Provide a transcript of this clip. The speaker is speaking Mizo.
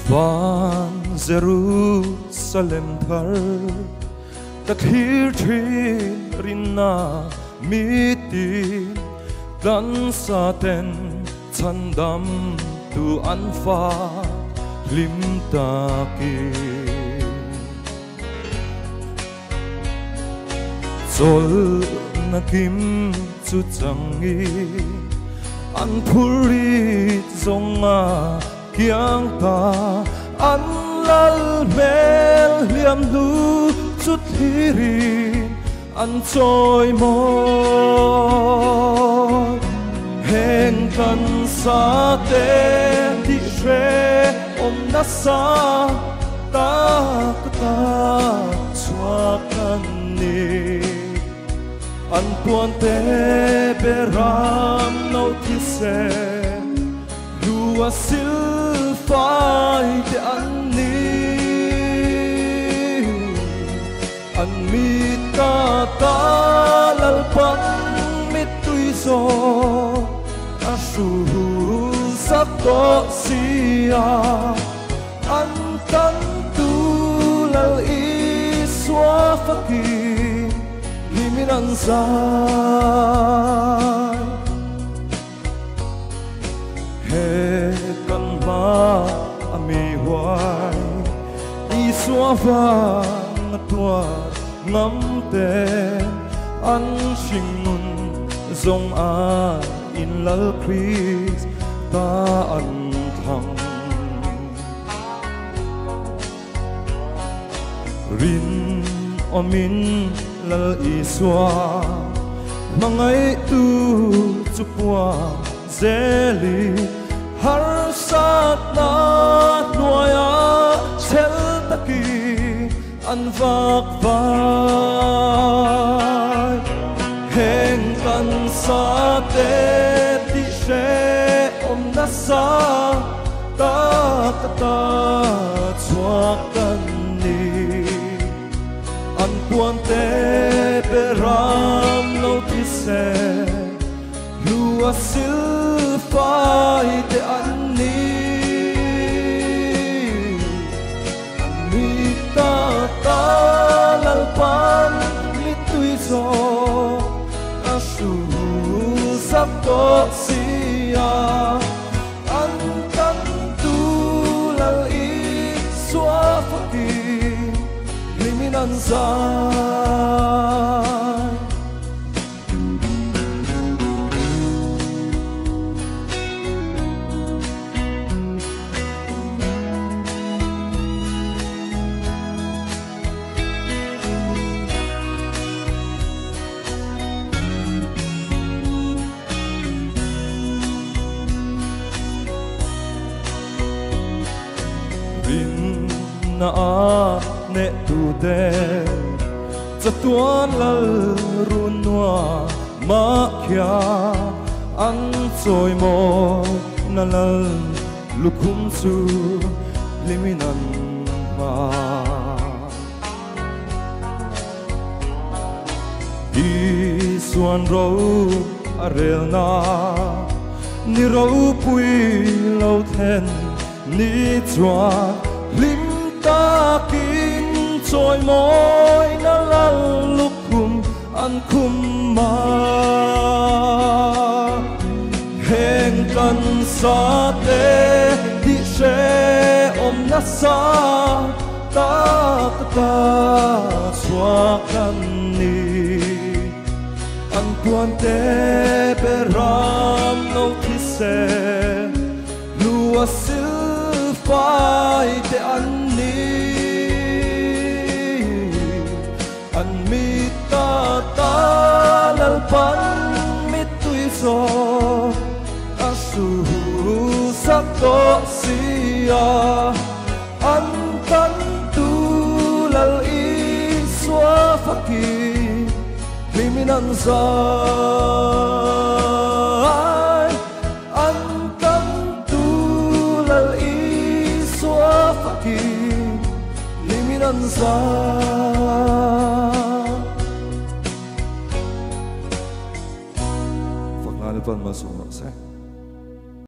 Van Jerusalem thar ka thlir thin rinna mitin tlansa ten chhandam tu an fa hlim takin. Chawlhna kim chu changin an phurrit zawnga kiang ta an lal hmel hliam hnu chu thlirin an chawi mawi. Heng kan sa te tih hre awm nasa tak ta chhuak an ni. An puan te beram no thi se lua sil fai te an ni. An mi ta ta lal pan mit tui zo a su sak to sia an tan tu lal Isua fakin limin an zai. He kan ma ami huai Isua vang tua ngam te an hring nun zong a in lal Christ ta an thang. Rin omin lal Isua mangai tu chupua zeli har sat na nuaya chel taki an vak vai. Heng kan sa te ti hre om na sa ta ta ta chuak kan ni. An puan te beram lo thi se lua sil fai te an ni. Mi ta ta lal pan mi tui zo a su sak to sia an tan tu lal Isua fakin limin an zai. Na a ne tu te chatuan lal run nua ma khia an choi mo na lal lukhum chu liminan ma. Isuan ro a rel na ni ro pui lo then ni chuan lim takin choi moi na lal lukhum an khum ma. Heng kan sa te ti hre om na sa ta ta chuak an ni. An puan te beram no thi se lua sil fai te an ni. An mi ta ta lal pan mi tui zo a su sak to sia an tan tu lal Isua fakin limin an zai. An tan tu lal Isua fakin limin an zai. Fakna lal pan ma sawm rawh se.